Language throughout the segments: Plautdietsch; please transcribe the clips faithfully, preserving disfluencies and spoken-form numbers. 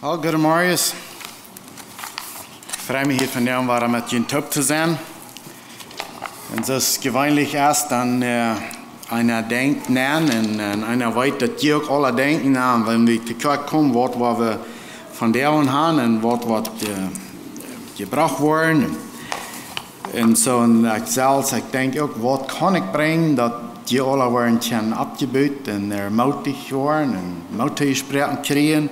Well, goodemorjes. Ekj frei mie hia vondoag wada met junt toop to sennen. Un soo aus jeweenlich es, dan, äh, eena denkjt no un, un eena weet daut jie uk aula denkjen no, wan wie to Kjoakj komen, waut woa wie vondoag haben un waut woat, äh, jebrocht woaren. Un soo, un ekj selfst, ekj denkj uk, waut kaun ekj brinjen, daut jie aula woaren kjennen oppjebut un ermutigt woaren un Moot jesproaken kjrieen.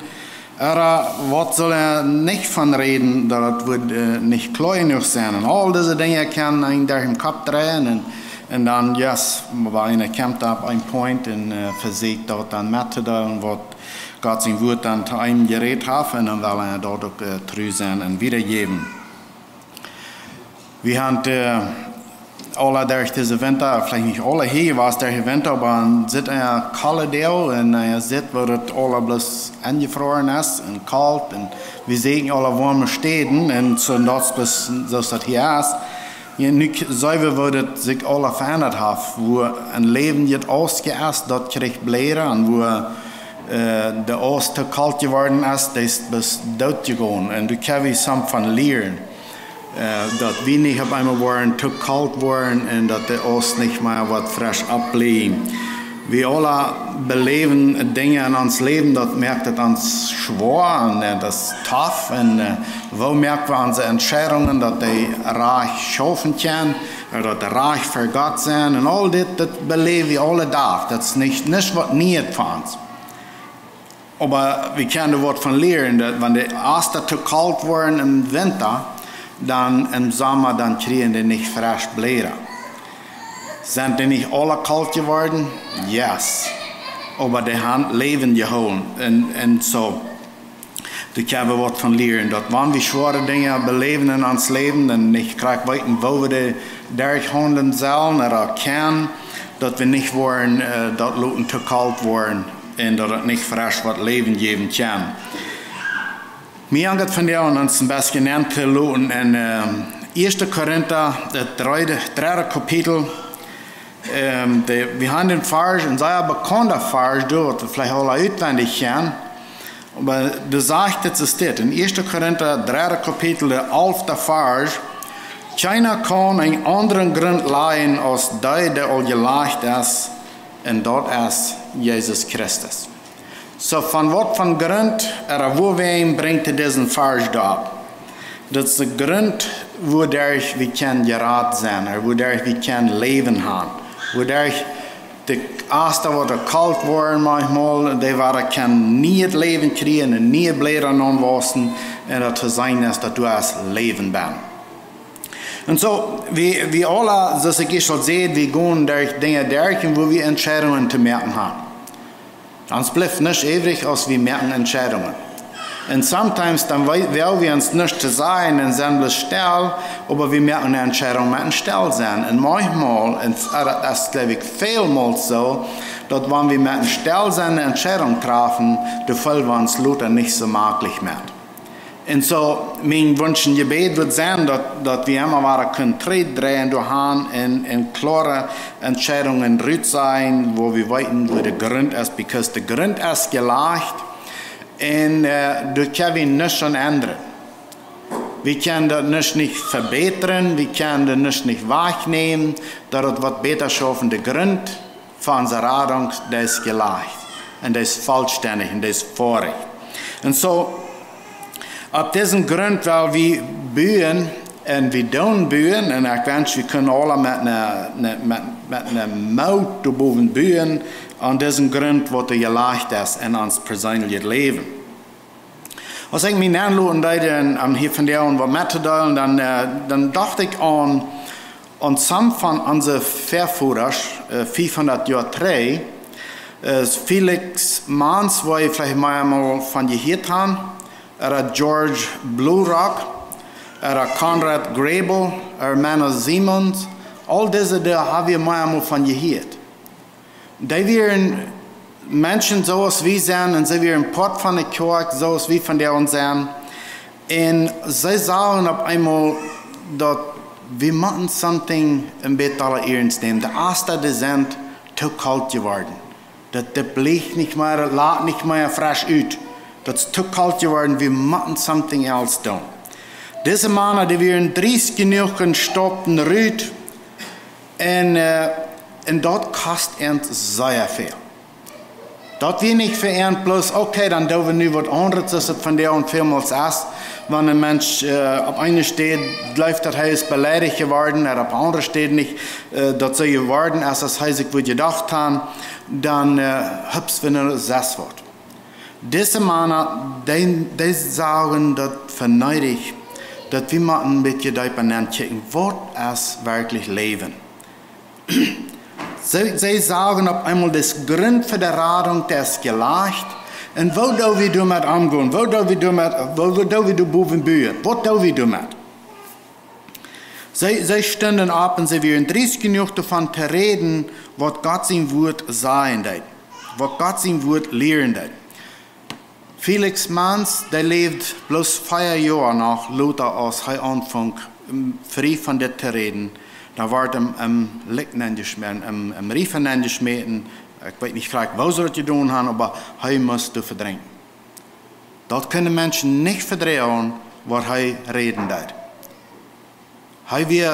Ooda waut saul eena nich von räden, daut et woat, äh, nich kloa jenuach sennen. Un aul dise Dinja kaun eena derch dän Kopp dreien un, un dan, yes, oba eena kjemt opp een Punkt un, äh, vesieekjt daut dan mettodeelen, waut Gott sien Wuat dan to eenem jerät haft, un dan well eena daut uk, äh, tru sennen un wiedajäwen. Wie haben, äh, aula derch disen Winta, veleicht nich aula hia jewast derch dän Winta, oba eena sitt en Colorado un, äh, sitt, woo daut aula bloos enjefroaren es un kolt, un wie seenen aula woame Städen, un soo, un daut es bloos, soo aus daut hia es. Un nu k-, seenen wie, woo daut sikj aula veendat haft, woo een Läwen, daut Aust es, daut kjricht Bläda, un woo, äh, de Aust to kolt jeworden es, dee es bloos doot jegonen. Un doa kjenn wie some von lieren. Äh, daut wie nich opp eemol woaren to kolt woaren un daut de Aust nich mea woat fresch oppbleien. Wie aula beläwen Dinja en ons Läwen, daut moakt et ons schwoa un, äh, daut es tough. Un, äh, woo moak wie onse Entscheidungen, daut dee rajcht schaufen kjennen, äh, daut dee rajcht fa Gott sent. Un aul dit, daut beläw wie aule Doag. Daut es nich, nich waut Nieet fa ons. Oba wie kjennen doa waut von lieren, daut wan de Aust to kolt woaren em Winta, dan em Somma, dan kjrieen dee nich fresch Bläda. Sent dee nich aula kolt jeworden? Yes. Oba dee haben Läwen jehoolen. Un, un soo, doa kjenn wie waut von lieren, daut wan wie schwoare Dinja beläwen en ons Läwen un nich krakjt weeten, woo wie dee derchhaundlen sellen ooda kjennen, daut wie nich woaren, äh, daut loten to kolt woaren un daut et nich fresch waut Läwen jäwen kaun. Mie haft et vondoag ons een bät nenn to loten en, ähm, Ieeschte Korinta, daut dredde, dredde Kapitel. Ähm, de, wie haben dän Varsch, een sea bekaunda Varsch, doa, waut wie veleicht aula utwendich kjennen. Oba doa sajcht et soo dit, en Ieeschte Korinta, dredde Kapitel, de alfte Varsch: Kjeena kaun eenen aundren Grunt lajen aus dee, dee aul jelajcht es, un daut es Jesus Christus. Soo, von waut von Grunt, ooda wuawäajen brinjt hee disen Varsch doa opp? Daut es de Grunt, wuaderch wie kjennen jerat sennen, ooda wuaderch wie kjennen Läwen haben, wuaderch de Aust, waut doa kolt woaren, maunchmol, dee woaren kjennen nieet Läwen kjrieen un niee Bläda aunwausen, un daut to seenen es, daut du hast Läwen best. Un soo, wie, wie aula, soo aus ekj ieescht aul säd, wie gonen derch Dinja derch un wua wie Entscheidungen to moaken haben. Ons blift nuscht übrig, aus wie moaken Entscheidungen. Un sometimes dan wee-, well wie ons nuscht to sajen un sent bloos stell, oba wie moaken eene Entscheidung met een stell sennen. Un maunchmol, un, äh, daut es, jleew ekj, välmols soo, daut wan wie met een stell sennen eene Entscheidung träfen, dan feelen wie ons lota nich soo maklich met. Un soo, mien Wunsch un Jebäd wudd sennen, daut, daut wie emma wada kjennen trigj dreien doa han un, un kloare Entscheidungen rut sajen, wua wie weeten, wua de Grunt es, because de Grunt es jelajcht. Un, äh, doa kjenn wie nuscht aun endren. Wie kjennen daut nuscht nich vebätren, wie kjennen daut nuscht nich wajchnämen, daut et woat bäta schaufen. De Grunt von onse Radunk, dee es jelajcht. Un dee es vollstendich un dee es foadich. Un soo, opp disen Grunt well wie buen un wie doonen buen. Un ekj wensch, wie kjennen aula met eene, eene, met, met eene Moot doa bowen buen aun disen Grunt, waut doa jelajcht es en ons perseenlichet Läwen. Aus ekj mie nenloten deed, om, om hia vondoag waut mettodeelen, dan, äh, dan docht ekj aun, aun some von onse Väavodasch, äh, fiefhundat Joa trigj, äh, Felix Manz, wua jie veleicht mol eemol von jehieet haben, ooda George Blue Rock, ooda Conrad Grebel, ooda Menno Simons, aul dise, doa hab jie mol eemol von jehieet. Dee wieren Menschen soo aus wie sent, un see wieren Poat von de Kjoakj, soo aus wie vondoag sent. Un see sagen opp eemol, daut wie motten something een bät aula iernst nämen. De Aust, dee sent to kolt jeworden. Daut, daut blift nich mea, daut lajcht nich mea fresch ut. Daut es too kolt jeworden, wie motten something else doonen. Dise Mana, dee wieren driest jenuach un staupten rut. Un, äh, un daut kost an sea väl. Daut wia nich fa an bloos, okay, dan doo wie nu waut aundret, soo aus et vondoag väl mol es. Wan een Mensch, äh, opp eene Städ jleeft, daut hee es beleidicht jeworden, ooda opp eene aundre Städ nich, äh, daut soo jeworden es, aus hee sikj wudd jedocht han, dan, äh, hupst wie no sest waut. Dise Mana, dee, dee sagen daut fa needich, daut wie motten een bät deepa nenkjikjen, waut es werkjlich Läwen. See, see sagen opp eemol, daut Grunt fa de Radunk, daut es jelajcht. Un woo doo wie doamet omgonen? Woo doo wie doamet, woo, woo doo wie doa bowen buen? Waut doo wie doamet? See, see stunden opp un see wieren driest jenuach doavon to räden, waut Gott sien Wuat sajen deed, waut Gott sien Wuat lieren deed. Felix Manz, dee läwd bloos vea Joa noch lota, aus hee aunfunk, em, frie von dit to räden. Dan wort am, am Likj nenjeschmäten, am, am Riefa nenjeschmäten. Ekj weet nich krakjt, woo see daut jedonen han, oba hee must doa vedrinkjen. Daut kunnen Menschen nich vedroagen, waut hee räden deed. Hee wia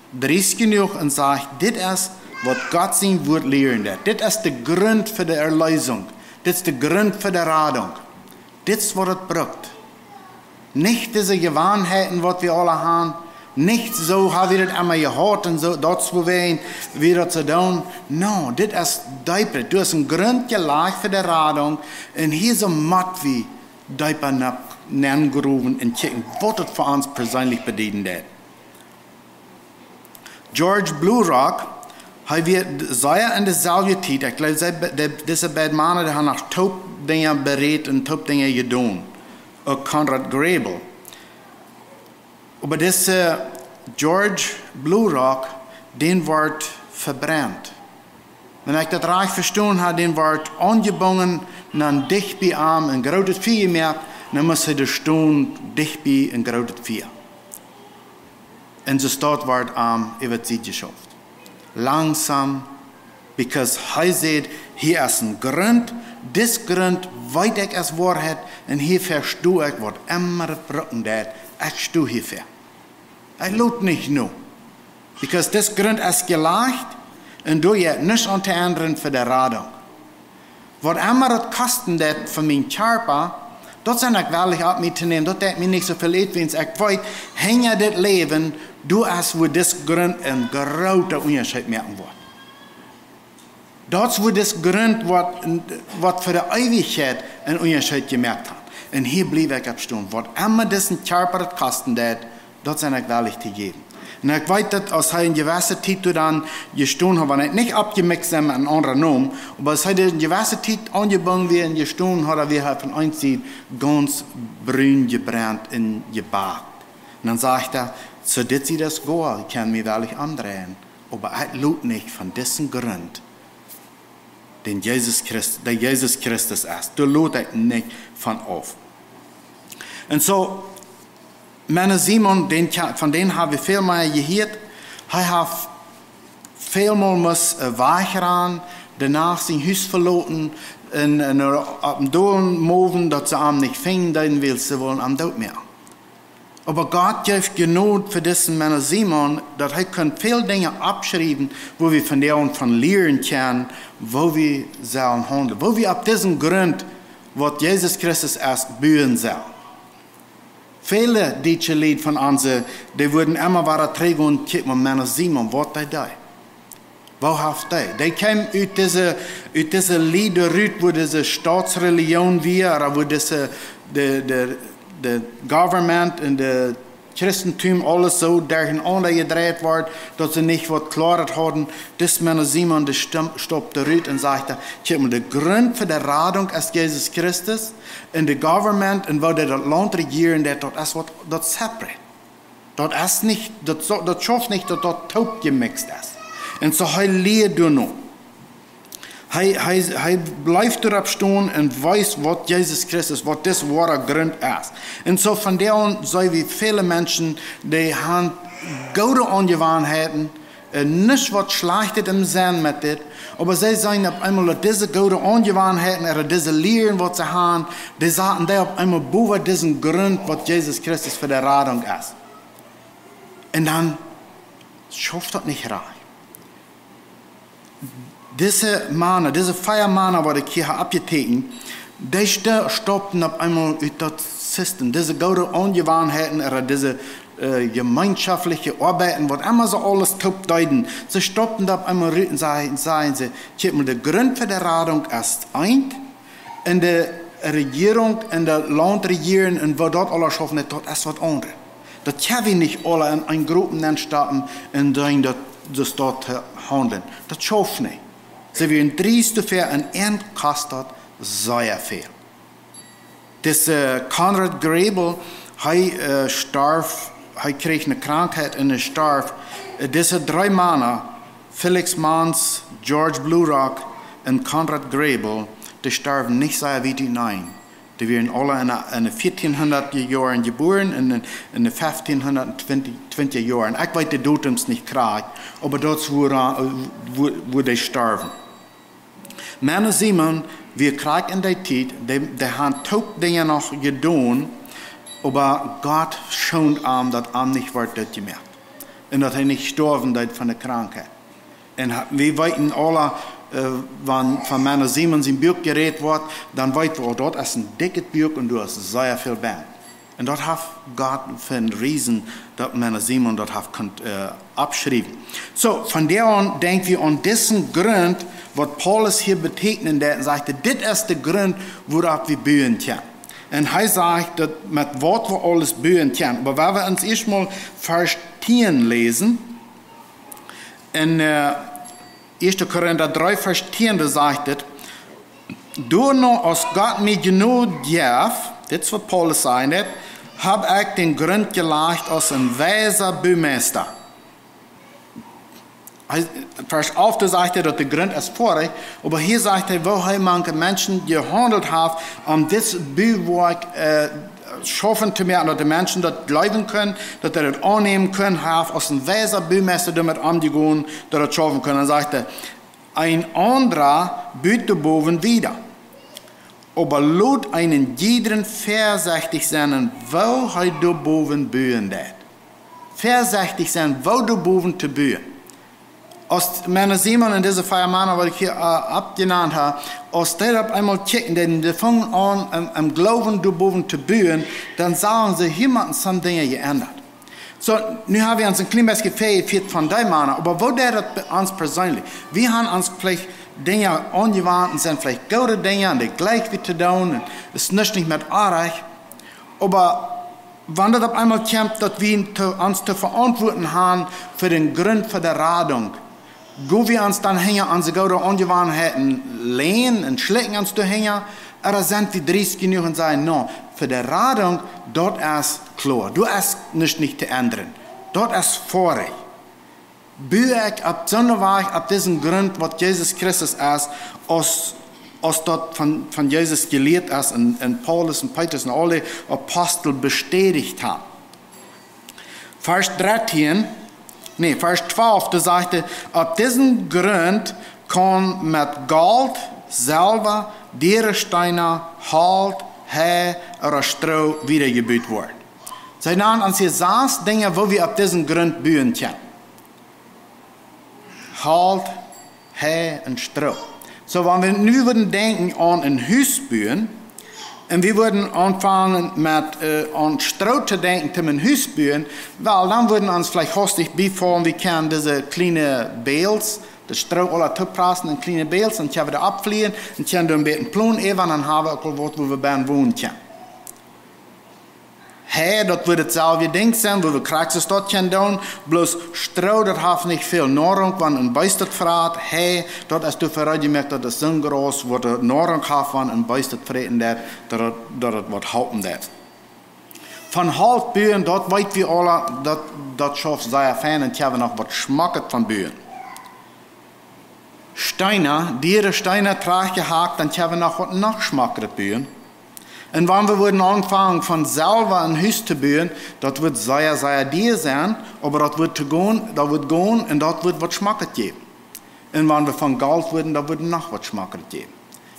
driest jenuach un sajcht: "Dit es, waut Gott sien Wuat lieren deed. Dit es de Grunt fa de Erleesunk. Dit es de Grunt fa de Radunk. Dit es, waut et brukt. Nich dise Jewanheiten, waut wie aula han. Nich soo ha wie daut emma jehaut un soo, daut es wuarom wie daut soo doonen. No, dit es deepa. Doa es een Grunt jelajcht fa de Radunk. Un hia soo mott wie deepa no, nengrowen un kjikjen, waut et fa ons perseenlich bedieden deed." George Blue Rock, hee wia sea en deselwje Tiet, ekj jleew, see be-, de, dise beid Mana, dee han noch toop Dinja berädt un toop Dinja jedonen. Uk Conrad Grebel. Oba dise George Blue Rock, dän wort vebrent. Wan ekj daut rajcht vestonen ha, dän wort aunjebungen, dan dicht bie am een grootet Fia jemoakt, dan must hee doa stonen dicht bie een grootet Fia. Un soo daut wort am äwa de Sied jeschauft. Langsom, because hee säd: "Hia es een Grunt, dis Grunt weet ekj es Woarheit, un hia vesto ekj waut emma et brucken deit, ekj sto hiafäa. Ekj lot nich no. Because dis Grunt es jelajcht, un doa jeit nuscht aun to endren fa de Radunk. Waut emma daut kosten deit fa mienen Kjarpa, daut sie ekj wellich opp mie to nämen, daut deit mie nich soo väl ut, wiels ekj weet, hinja dit Läwen, doa es, wua dis Grunt een groota Unjascheet moaken woat." Daut es, wua dis Grunt waut, waut fa de Eewichkjeit een Unjascheet jemoakt haft. Un hia bliew ekj opp stonen. Waut emma disen Kjarpa daut kosten deit, daut sie ekj wellich to jäwen. Un ekj weet daut, aus hee eene jewesse Tiet doa dan jestonen haud, wan ekj nich oppjemikst sie met een aundren Nomen, oba aus hee eene jewesse Tiet aunjebungen wia un jestonen haud, dan wia hee von eene Sied gaunz brun jebrent un jebakt. Un dan sajcht hee: "Soo dit sie daut goa, ekj kaun mie wellich omdreien. Oba ekj lot nich von disen Grunt, dän Jesus Christ-, dee Jesus Christus es. Doa lot ekj nich von auf." Un soo, Menno Simon, dän kja-, von dän ha wie väl mea jehieet. Hee haft väl mol must, äh, wajchranen, doano sien Hus veloten un, un opp een Dolen mowen, daut see am nich finjen deeden, wiels see wullen am doot moaken. Oba Gott jeef Jnod fa disen Menno Simon, daut hee kunn väl Dinja oppschriewen, wua wie vondoag von lieren kjennen, woo wie sellen haundlen, woo wie opp disen Grunt, waut Jesus Christus es, buen sellen. Väle dietsche Lied von onse, dee wudden emma wada trigjgonen, kjikj mol, Menno Simon, waut dee deed. Woo haft dee? Dee kjeem ut dise, ut dise Lied rut, wua dise Stautsrelijoon wia, ooda wua dise, de, de, de government un de Christentum aules soo derchenaunda jedreit wort, daut see nich waut Kloaret hauden. Dis Menno Simon, dee stum-, staupt rut un sajcht: "Kjikj mol, de Grunt fa de Radunk es Jesus Christus, un de government, un woo dee daut Launt rejieren deit, daut es waut, daut separate. Daut es nich, daut so-, daut schauft nich, daut daut toopjemikst es." Un soo hee lieed doano. Hee, hee, hee blift doaropp stonen un wiest, waut Jesus Christus, waut dis woara Grunt es. Un soo vondoag see wie väle Menschen, dee han goode Aunjewanheiten, Nuscht waut Schlajchtet em Senn met dit, oba see seenen opp eemol daut dise goode Aunjewanheiten, ooda dise Lieren waut see han, dee saten dee opp eemol bowa disen Grunt waut Jesus Christus fa de Radunk es. Un dan schauft daut nich rajcht. Dise Mana, dise vea Mana waut ekj hia ha oppjetäkjent, dee staupten opp eemol ut daut System, dise goode Aunjewanheiten, ooda dise jemeenschoftliche Oabeiten, waut emma see aules toop deeden, see staupten daut opp eemol rut un sajen see: Kjikj mol, de Grunt fa de Radunk es eent, un de Rejierunk un de Launt rejieren un woo daut aula schaufen deit, daut es waut aundret. Daut kjenn wie nich aula en een Grupp nenn stappen un dan daut, daut to haundlen. Daut schauft nich. See wieren driest doafäa un an kost daut sea väl. Dise Conrad Grebel, hee storf, hee kjrieech ne Krankheit un hee storf. Dise dree Mana, Felix Manz, George Blue Rock un Conrad Grebel, dee storwen nich sea wiet uteneen. Dee wieren aula en de, en de vieetienhundat Joaren jebuaren un en, en de fieftienhundat twintja Joaren. Ekj weet de Datums nich krakjt, oba daut es wua, wua dee storwen. Menno Simon wia krakjt en dee Tiet, dee, dee han toop Dinja noch jedonen, oba Gott schoond am, daut am nich wort doot jemoakt. Un daut hee nich stoawen deed von de Krankheit. Un wie weeten aula, wan von Menno Simon sien Buak jerät woat, dan weet wie, oh, daut es en dikjet Buak un doa es sea väl benn. Un daut haft Gott fa en reason, daut Menno Simon daut haft kunt oppschriewen. Soo, von doa aun denkj wie aun disen Grunt, waut Paulus hia betäkjnen deit un sajcht, dit es de Grunt, wuaropp wie buen kjennen. Un hee sajcht daut met waut wie aules buen kjennen. Oba wan wie ons ieescht mol Varsch tieen läsen, en ieeschte Korinta dree Varsch tieen, doa sajcht et: Doano aus Gott mie Jnod jeef, dit es waut Paulus sajen deit, hab ekj dän Grunt jelajcht aus en weisa Bumeista. Varsch alf, doa sajcht hee daut de Grunt es foadich, oba hia sajcht hee woo hee mank de Menschen jehaundelt haft, om dit Buwoakj schaufen to moaken, daut de Menschen daut jleewen kunnen, daut dee daut aunnämen kunnen, haft aus en weisa Bumeista doamet omjegonen, daut daut schaufen kunn. Dan sajcht hee: Een aundra but doa bowen wieda. Oba lot eenen jiedren väasechtich sennen, woo hee doa bowen buen deit. Väasechtich sennen, woo doa bowen to buen. Aus Menno Simon un dise vea Mana, waut ekj hia oppjenant hab, aus dee opp eemol kjikjten, dee, dee fungen aun em Gloowen doa bowen to buen, dan sagen see: Hia motten some Dinja jeendat. Soo, nu hab wie ons en kjlien bät vejefieet von dee Mana, oba woo deit daut bie ons perseenlich? Wie han ons veleicht Dinja aunjewant, sent veleicht goode Dinja un dee jlikj wie to doonen un es nuscht nich met oajch. Oba wan daut opp eemol kjemt daut wie ons to veauntwuaten han fa dän Grunt fa de Radunk, go wie ons dan hinja onse goode Aunjewanheiten länen un schlikjen ons doa hinja, ooda sent wie driest jenuach un sajen: No, fa de Radunk, daut es kloa, doa es nuscht nich to endren, daut es foadich. Bu ekj opp soone Wajch opp disen Grunt, waut Jesus Christus es, aus daut von Jesus jelieet es un Paulus un Petrus un aul de Apostel bestädicht han. Varsch drettieen, nä, Varsch twalf, doa sajcht et: Opp disen Grunt kaun met Golt, Selwa, diere Steena, Holt, Hei ooda Stroo wiedajebut woaren. See nanen ons hia sas Dinja, woo wie opp disen Grunt buen kjennen: Holt, Hei un Stroo. Soo, wan wie nu wudden denkjen aun en Hus buen, un wie wudden aunfangen met aun Stroo to denkjen toom en Hus buen, well, dan wudden ons veleicht haustich biefaulen, wie kjennen dise kjliene Bales, daut Stroo aula tooprassen en kjliene Bales, dan kjenn wie dee oppflieen un kjennen doa en bät plon äwa, dan ha wie uk aul waut, wua wie benn wonen kjennen. Hei, daut wudd daut selwje Dinkj senn, wua wie krakjt soo daut kjennen doonen, bloos Stroo, daut haft nich väl Noarunk, wan en Beest daut frat. Hei, daut es doafäa jemoakt, daut es soon Graus, waut de Noarunk haft, wan en Beest daut fräten deit, daut daut waut halpen deit. Von Holt buen, daut weet wie aula, daut schauft sea fein un kjenn wie noch waut Schmocket von buen. Steena, diere Steena trajcht jehakt, dan kjenn wie noch waut noch Schmockret buen. Un wan wie wudden aunfangen von selfst een Hus to buen, daut wudd sea, sea dia sennen, oba daut wudd to gonen, daut wudd gonen un daut wudd waut Schmocket jäwen. Un wan wie von Golt wudden, daut wudd noch waut Schmocket jäwen.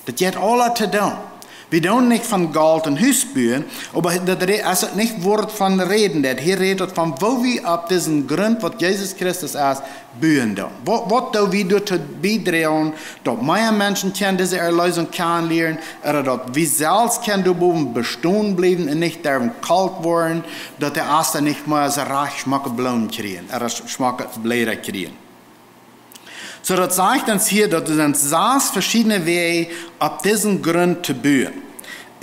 Daut jeit aula to doonen. Wie doonen nich von Golt een Hus buen, oba daut re-, es et nich Wort von räden, daut hia rät et von woo wie opp disen Grunt, waut Jesus Christus es, buen doonen. Waut, waut doo wie doa to biedroagen, daut mea Menschen kjennen dise Erleesunk kjanen lieren, ooda daut wie selfst kjennen doa bowen bestonen bliewen un nich derwen kolt woaren, daut de Asten nich mea soo rajcht schmocke Bloomen kjrieen, ooda sch-, schmocke Bläda kjrieen. Soo daut sajcht ons hia, daut et sent sas veschiedne Wäaj opp disen Grunt to buen.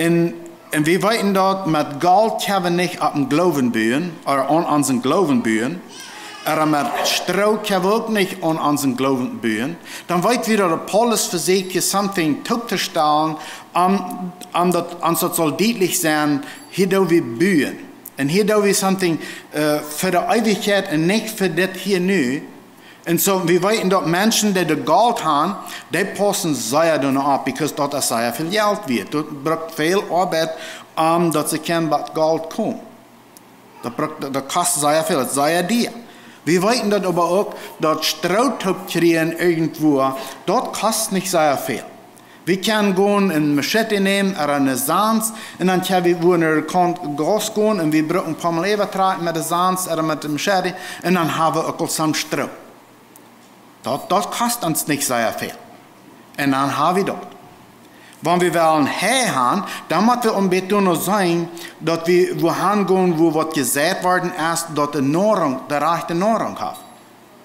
Un, un wie weeten daut, met Golt kjenn wie nich opp dän Gloowen buen, ooda aun onsen Gloowen buen, ooda met Stroo kjenn wie uk nich aun onsen Gloowen buen. Dan weet wie daut Paulus vesieekjt hia something toop to stalen, om, om daut, ons daut saul dietlich sennen, hia doo wie buen. Un hia doo wie something, äh, fa de Eewichkjeit un nich fa dit hia nu. Un soo, wie weeten daut Menschen, dee daut Golt han, dee paussen sea doaropp, because daut es sea väl Jelt wieet. Daut brukt väl Oabeit, om daut see kjennen bie Golt komen. Daut brukt, daut, daut kost sea väl, daut es sea dia. Wie weeten daut oba uk, daut Stroo toop kjrieen irjentwua, daut kost nich sea väl. Wie kjennen gonen un Machete nämen, ooda een Sand, un dan kjenn wie wua no de Kjant Gauss gonen, un wie bruken een poa mol äwa trakjen met de Sand, ooda met de Machete, un dan ha wie uk aul some Stroo. Daut, daut kost ons nich sea väl. Un dan ha wie daut. Wan wie wellen Hei han, dan mott wie een bät doano seenen, daut wie wua han gonen, wua waut jeseit worden es, daut de Noarunk, de rajchte Noarunk haft.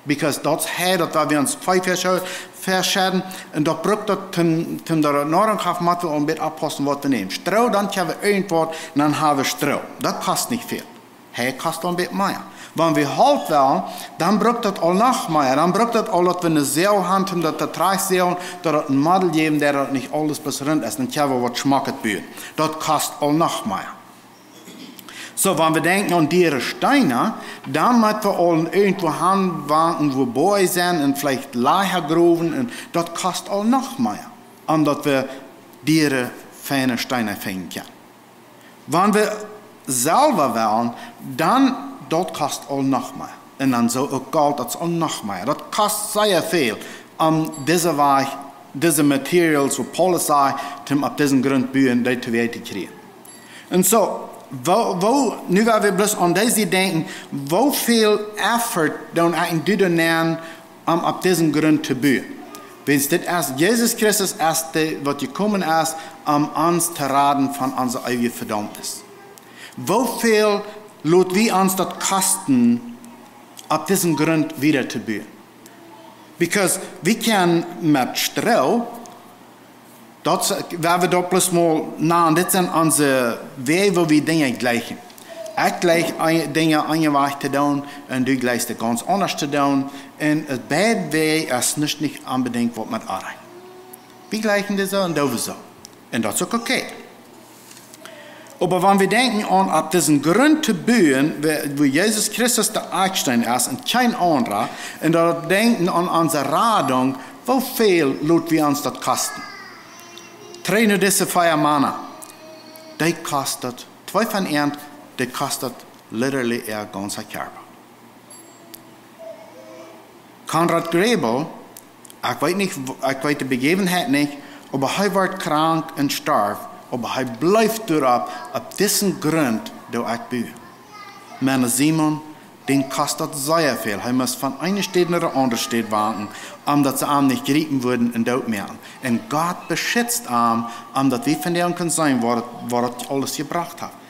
Because daut es Hei, daut woa wie ons Vee veschä-, veschedden, un daut brukt daut, toom, toom daut Noarunk haft, mott wie een bät oppaussen waut wie nämen. Stroo, dan kjenn wie irjentwaut, un dan ha wie Stroo. Daut kost nich väl. Hei kost een bät mea. Wan wie Holt wellen, dan brukt daut aul noch mea. Dan brukt daut aul daut wie eene Soag han, toom daut to trajcht soagen, daut daut een Model jäwen, daut daut nich aules bloos runt es. Dan kjenn wie waut Schmocket buen. Daut kost aul noch mea. Soo, wan wie denkjen aun diere Steena, dan mott wie aul irjentwua han, wan, wua Boaj sennen un veleicht Lajcha growen un daut kost aul noch mea, om daut wie diere, feine Steena finjen kjennen. Wan wie Selwa wellen, dan, daut kost aul noch mea. Un dan soo uk Golt, daut es aul noch mea. Daut kost sea väl, om dise Wajch, dise materials, waut Paulus säd, toom opp disen Grunt buen, dee to Welt to kjrieen. Un soo, woo, woo, nu woa wie bloos aun dise denkjen, woo väl effort doo ekj un du doa nenn, om opp disen Grunt to buen? Wiels dit es, Jesus Christus es dee, waut jekomen es, om ons to raden von onse eewje Vedaumnis. Woo väl lot wie ons daut kosten, opp disen Grunt wieda to buen? Because wie kjennen met Stroo, daut, woa wie daut bloos mol, na, un dit sent onse Wäaj, woo wie Dinja jlikjen. Ekj jlikj een, Dinja eene Wajch to doonen, un du jlikjst et gaunz aundasch to doonen. Un et beid Wäaj es nich, nich onbedinjt waut met oajch. Wie jlikjen dit soo un doo wie soo. Un daut es uk okay. Oba wan wie denkjen aun opp disen Grunt to buen, wua, wua Jesus Christus de Akjsteen es un kjeen aundra, un daut denkjen aun onse Radunk, woo väl lot wie ons daut kosten? Trigj no dise vea Mana. Dee kost daut, twee von an, dee kost daut literally äa gaunza Kjarpa. Conrad Grebel, ekj weet nich, w-, ekj weet de Bejäwenheit nich, oba hee wort krank un storf, oba hee bleef doaropp, opp disen Grunt doo ekj buen. Mien Simon, dän kost daut sea väl. Hee must von eene Staut no de aundre Staut wanken, om daut see am nich jriepen wudden un doot moaken. Un Gott beschitzt am, om daut wie von dän kjennen seenen, waut, waut daut aules jebrocht haft.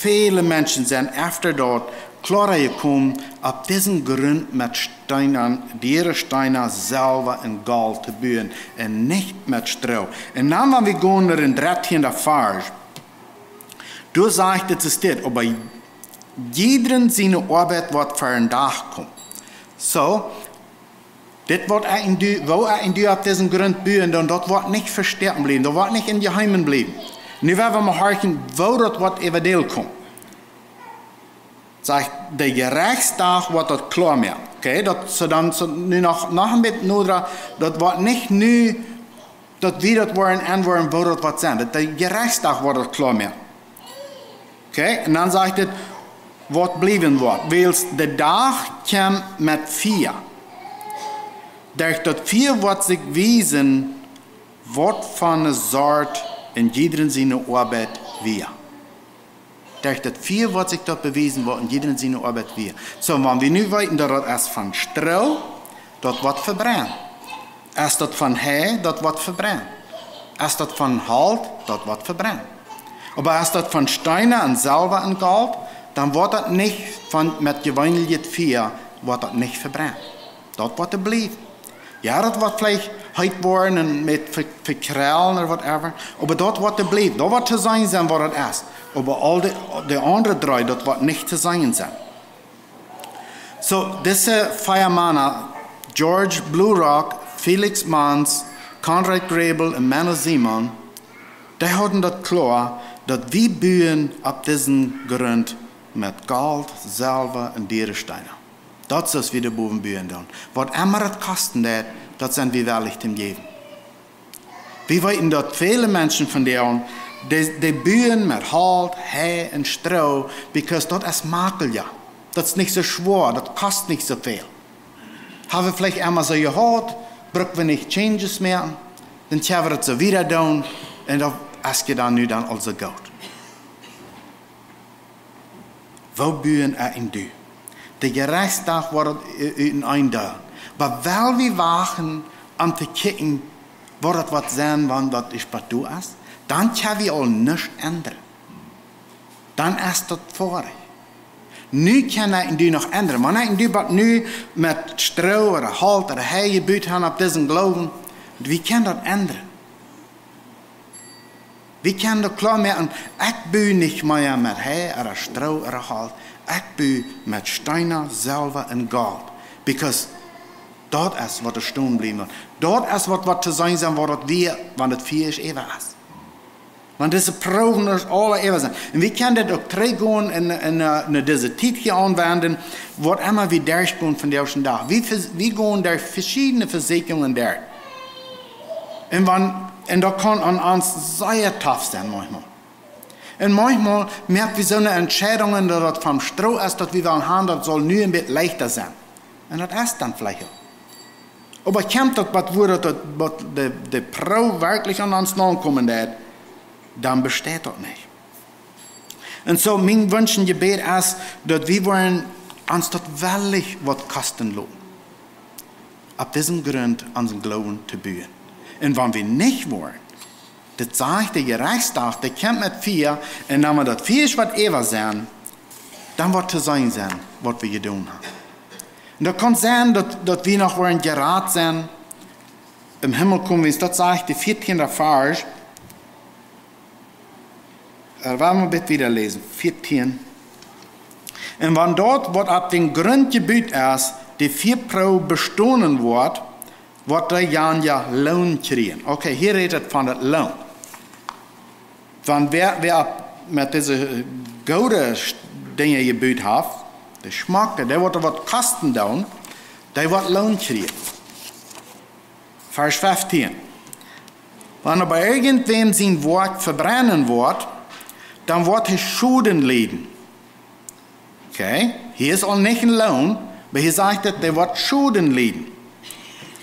Väle Menschen sent after daut kloara jekomen, opp disen Grunt met Steena, diere Steena, Selwa un Golt to buen un nich met Stroo. Un dan, wan wie gonen no dän dartieenden Varsch, doa sajcht et, et steit, oba jiedrem siene Oabeit woat ver dän Dach komen. Soo, dit woat ekj un du, woo ekj un du opp disen Grunt buen, dan daut woat nich vestoaken bliewen, daut woat nich em Jeheimen bliewen. Nu woa wie mol horchen, woo daut woat äwadäl komen. Sajcht, de Jerechtsdach woat daut kloa moaken. Okay, daut, soo dan, soo nu noch, noch een bät noda, daut woat nich nu, daut wie daut woaren enwoaren, woo daut woat sennen. Daut de Jerechtsdach woat daut kloa moaken. Okay, un dan sajcht et, waut bliewen woat. Wiels de Dach kjemt met Fia. Derch daut Fia woat sikj wiesen, waut fa eene Sort en jiedren siene Oabeit wia. Derch daut Fia woat sikj daut bewiesen, waut en jiedren siene Oabeit wia. Soo, wan wie nu weeten, daut daut es von Stroo, daut woat vebrennt. Es daut von Hei, daut woat vebrennt. Es daut von Holt, daut woat vebrennt. Oba es daut von Steena un Selwa un Golt, dan woat daut nich von, met jeweenlichet Fia, woat daut nich vebrennt. Daut woat doa bliewen. Jo, daut woat veleicht heet woaren un met ve-, vekrellen or whatever. Oba daut woat doa bliewen. Daut woat to seenen sennen, waut daut es. Oba aul de, de aundre dree, daut woat nich to seenen sennen. Soo, dise vea Mana, George Blue Rock, Felix Manz, Konrad Grebel un Menno Simon, dee hauden daut kloa, daut wie buen opp disen Grunt met Golt, Selwa un diere Steena. Daut es, aus wie doa bowen buen doonen. Waut emma daut kosten deit, daut sent wie wellich to jäwen. Wie weeten, daut väle Menschen von dee, dee, dee buen met Holt, Hei un Stroo, because daut es maklicha. Daut es nich soo schwoa, daut kost nich soo väl. Hab wie veleicht emma soo jehaut, bruck wie nich Changes moaken, dan kjenn wie daut soo wieda doonen, un daut es je dan nu dan aulsoo goot. Woo buen ekj un du? De Jerechtsdach woat et u-, utenaunda. Oba well wie wachten, om to kjikjen, waut daut woat sennen, wan daut es, waut doa es, dan kjenn wie aul nuscht endren. Dan es daut foadich. Nu kjenn ekj un du noch endren. Wan ekj un du waut nu met Stroo ooda Holt ooda Hei jebut haben opp disen Gloowen, wie kjennen daut endren. Wie kjennen daut kloa moaken, ekj bu nich mea met Hei ooda Stroo ooda Holt. Ekj bu met Steena, Selwa un Golt. Because daut es, waut doa stonen bliewen woat. Daut es, waut, waut to seenen sent, waut daut wia, wan daut Fia es äwa es. Wan dise Proowen es aule äwa sent. Un wie kjennen dit uk trigjgonen un, un, äh, no dise Tiet hia aunwenjen, waut emma wie derchgonen vondoag dän Dach. Wie, wie gonen derch veschiedne Vesieekjungen derch. Un wan, un daut kaun aun ons sea tough sennen, maunchmol. Un maunchmol moak wie soone Entscheidungen, daut daut vom Stroo es, daut wie wellen haben, daut saul nu een bät leichta sennen. Un daut es dan veleicht uk. Oba kjemt daut waut, wua daut, daut, waut de, de Proow werkjlich aun ons naunkomen deit, dan besteit daut nich. Un soo, mien Wunsch un Jebäd es, daut wie woaren ons daut wellich waut kosten loten, opp disen Grunt onsen Gloowen to buen. Un wan wie nich woaren, daut sajcht de Jerechtsdach, dee kjemt met Fia, un wan daut Fia es waut äwa sent, dan woat to seenen sennen, waut wie jedonen haben. Un daut kaun sennen, daut, daut wie noch woaren jerat sennen, em Himmel komen, wiels daut sajcht de vieetieende Varsch. Äh, wie woaren een bät wieda läsen. Vieetien. Un wan daut, waut opp dän Grunt jebut es, de Fiaproow bestonen woat, woat dee dan je Loon kjrieen. Okay, hia rät et von daut Loon. Wan wäa, wäa opp, met dise, äh, goode Sch-, Dinja jebut haft, de schmocke, dee woat waut kosten doonen, dee woat Loon kjrieen. Varsch feftieen. Wan oba irjentwäm sien Woakj vebrennen woat, dan woat hee Schoden lieden. Okay, hia es aul nich een Loon, oba hia sajcht et, dee woat Schoden lieden.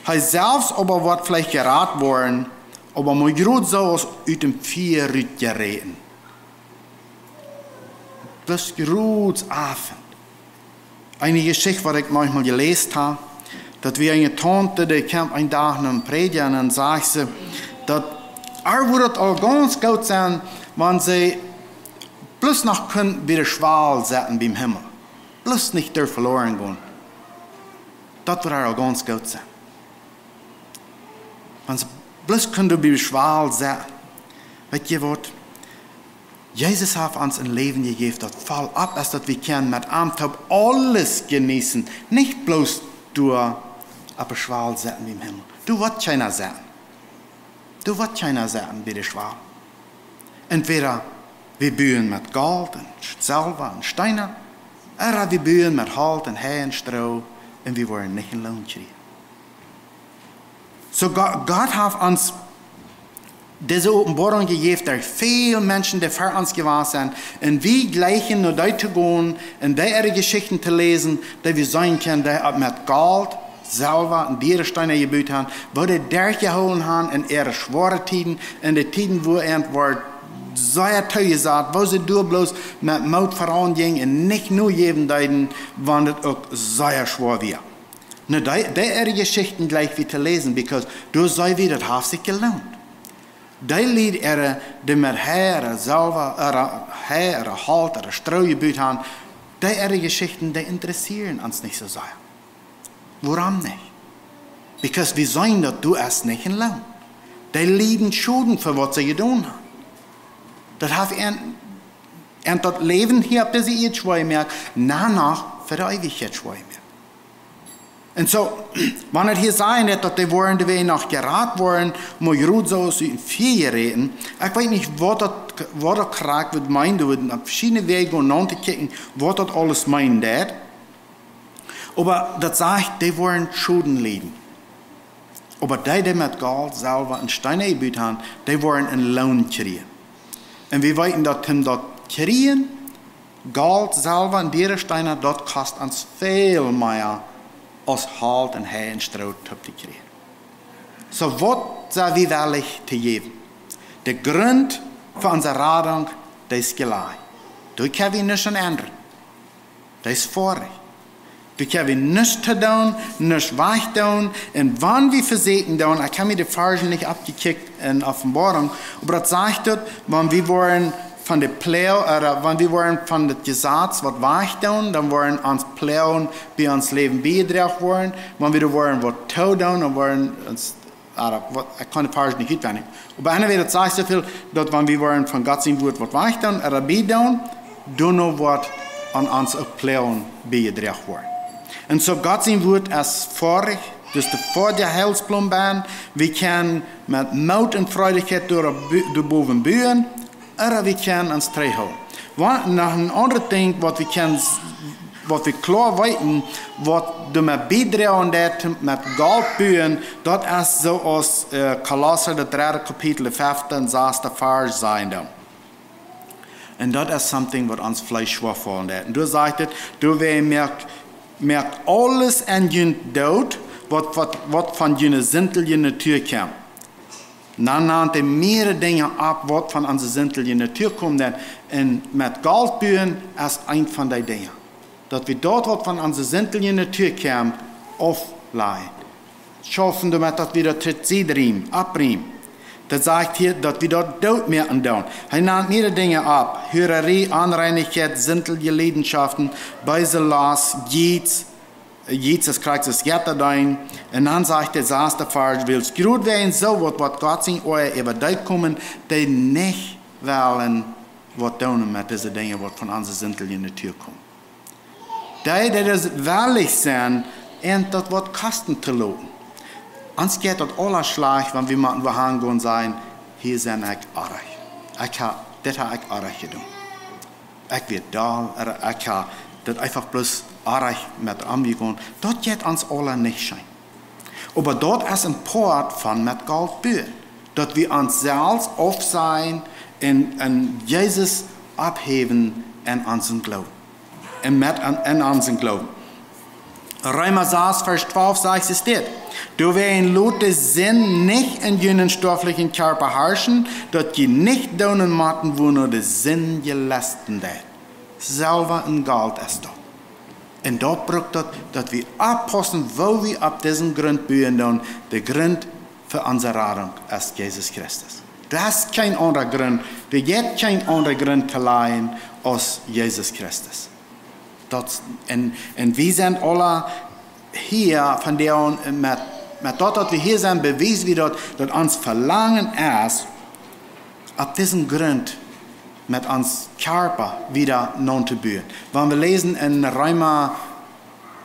Hee selfst oba woat veleicht jerat woaren, oba mau jrod soo aus ut däm Fia rutjeräten. Bloos jrod Oabeit. Eene Jeschicht, waut ekj maunchmol jeläst hab, daut wia eene Taunte, dee kjeem een Dach no een Prädja un dan säd see, daut äa wudd et aul gaunz goot sennen, wan see bloos noch kunn bie de Schwal setten biem Himmel. Bloos nich doa veloaren gonen. Daut wudd äa aul gaunz goot sennen. Wan see bloos kunn doa bie de Schwal setten. Weetst waut? Jesus haft ons een Läwen jejäft, daut voll opp es, daut wie kjennen met am toop aules jeneeten. Nich bloos doa opp de Schwal setten biem Himmel. Doa woat kjeena setten. Doa woat kjeena setten bie de Schwal. Entwäda wie buen met Golt un Selwa un Steena, ooda wie buen met Holt un Hei un Stroo un wie woaren nich een Loon kjrieen. Soo Go-, Gott haft ons dise Openboarunk jejäft derch väl Menschen, dee ver ons jewast sent. Un wie jleichen no dee to gonen un dee äare Jeschichten to läsen, dee wie seenen kjennen, dee met Golt, Selwa un diere Steena jebut han, woo dee derchjehoolen han en äare schwoare Tieden, en de Tieden, wua an wort sea toojesat, woo see doa bloos met Moot veraun jinjen un nich nojäwen deeden, wan daut uk sea schwoa wia. Nu, dee, dee äare Jeschichten jleich wie to läsen, because doa see wie, daut haft sikj jeloont. Dee Lied äare, dee met Hei ooda Selwa, ooda Hei ooda Holt ooda Stroo jebut han, dee äare Jeschichten, dee interessieren ons nich soo sea. Wuarom nich? Because wie seenen, daut doa es nich een Loon. Dee lieden Schoden fa waut see jedonen han. Daut haft an, an daut Läwen hia opp dise Ieed schwoa jemoakt, un dan noch fa de Eewichkjeit schwoa jemoakt. Un soo, wan et hia sajen deit, daut dee woaren doawäajen noch jerat woaren, mau jrod soo aus ut een Fia jeräten. Ekj weet nich, waut daut, waut daut krakjt woat meenen, doa woat opp veschiedne Wäaj gonen, om to kjikjen, waut daut aules meenen deit. Oba daut sajcht, dee woaren Schoden lieden. Oba dee, dee met Golt, Selwa un Steena jebut han, dee woaren een Loon kjrieen. Un wie weeten, daut om daut kjrieen, Golt, Selwa un diere Steena, daut kost ons väl mea aus Holt un Hei un Stroo toop to kjrieen. Soo, waut sent wie wellich to jäwen? De Grunt fa onse Radunk, dee es jlikj. Doa kjenn wie nuscht aun endren. Dee es foadich. Doa kjenn wie nuscht to doonen, nuscht wajch doonen. Un wan wie vesieekjen doonen, ekj hab mie de Varschen nich aufjekjikjt en Openboarunk, oba daut sajcht daut, wan wie woaren von de Ploag, ooda wan wie woaren von daut Jesaz waut wajch doonen, dan woaren ons Ploagen bie ons Läwen biejedroagen woaren. Wan wie doa woaren waut to doonen, dan woaren ons, ooda waut, ekj kaun de Varschen nich utwendich. Oba anyway, daut sajcht soo väl, daut wan wie woaren von Gott sien Wuat waut wajch doonen, ooda bie doonen, dan woat aun ons uk Ploagen biejedroagen woaren. Un soo Gott sien Wuat es foadich, daut es de foadje Heilsbloom, wie kjennen met Moot un Freidichkjeit doa, doa bowen buen, ooda wie kjennen ons trigjhoolen. Waut, noch een aundret Dinkj, waut wie kjennen, waut wie kloa weeten, waut doamet biedroagen deit, met Golt buen, daut es soo aus, äh, Kolossa, daut dredde Kapitel, fefte un sasde Varsch sajen deit. Un daut es something, waut ons Fleesch schwoa faulen deit. Un doa sajcht et, doawäajen moakt, moakt aules aun junt doot, waut, waut, waut von june sintliche Natua kjemt. Dan nant hee mearere Dinja opp, waut von onse sintliche Natua kjemt, un met Golt buen es eent von dee Dinja. Daut wie daut, waut von onse sintliche Natua kjemt, auflajen. Schaufen doamet, daut wie daut to Sied riemen, aufriemen. Daut sajcht hia, daut wie daut doot moaken doonen. Hee nant mearere Dinja opp. Hurarie, Onreinichkjeit, sintliche Leidenschaften, beese Lost, Jiez, Jesus Christus jeit doa enn. Un dan sajcht de sasde Varsch, wiels jrod wäajen soo waut woat Gott sien Oaja äwa dee komen, dee nich wellen waut doonen met dise Dinja, waut von onse sintliche Natua komen. Dee, dee daut wellich sent, an daut waut kosten to loten. Ons jeit daut aula schlajcht, wan wie motten wua han gonen, sajen, hia sie ekj oajch. Ekj hab, dit hab ekj oajch jedonen. Ekj wia doll, ooda ekj hab daut eefach bloos oajch met omjegonen. Daut jeit ons aula nich scheen. Oba daut es een Poat von met Golt buen. Daut wie ons selfst aufsajen un, un Jesus oppheewen en onsen Gloowen. Un met en, en onsen Gloowen. Reema sas, Varsch twalf sajcht et dit: Doawäajen lot de Sind nich en junen stoaflichen Kjarpa harschen, daut jie nich doonen motten, woo no de Sind jelesten deit. Selwa un Golt es daut. Un daut brukt daut, daut wie oppaussen, woo wie opp disen Grunt buen doonen, de Grunt fa onse Radunk es Jesus Christus. Doa es kjeen aundra Grunt, doa jeit kjeen aundra Grunt to lajen aus Jesus Christus. Daut, un, un wie sent aula hia von dee aun met, met daut, daut wie hia sent, bewies wie daut, daut ons Velangen es, opp disen Grunt met ons Kjarpa wada nopp to buen. Wan wie läsen en Reema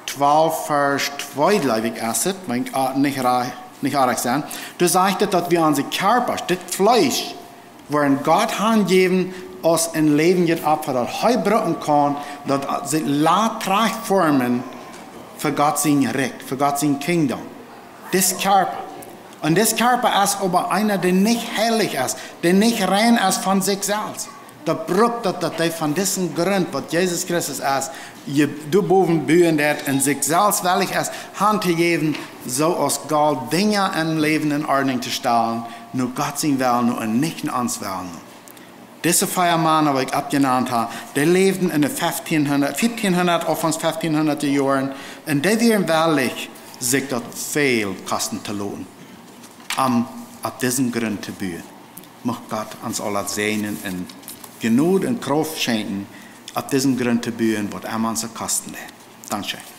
twalf, Varsch twee, jleew ekj, es et, wan ekj, ah, nich ra-, nich oajch sie, doa sajcht et, daut wie onse Kjarpa, dit Fleesch, woaren Gott hanjäwen aus een läwendjet Opfa, daut hee brucken kaun, daut see lat trajchtformen fa Gott sien Rikj, fa Gott sien Kingdom. Dis Kjarpa. Un dis Kjarpa es oba eena, dee nich heilich es, dee nich rein es von sikj selfst. Daut brukt daut, daut dee von disen Grunt, waut Jesus Christus es, je doabowen buen deit un sikj selfst wellich es, han to jäwen, soo aus Gott, Dinja em Läwen en Ordnunk to stalen, no Gott sien Well no un nich no ons Well no. Dise vea Mana, waut ekj oppjenant ha, dee läwden en de fieftieenhundat, fieftieenhundat, Aunfank fieftieenhundat Joaren, un dee wieren wellich, sikj daut väl kosten to loten, om opp disen Grunt to buen. Mucht Gott ons aula säajnen un Jnod un Krauft schenkjen, opp disen Grunt to buen, waut emma ons daut kosten deit. Dankscheen.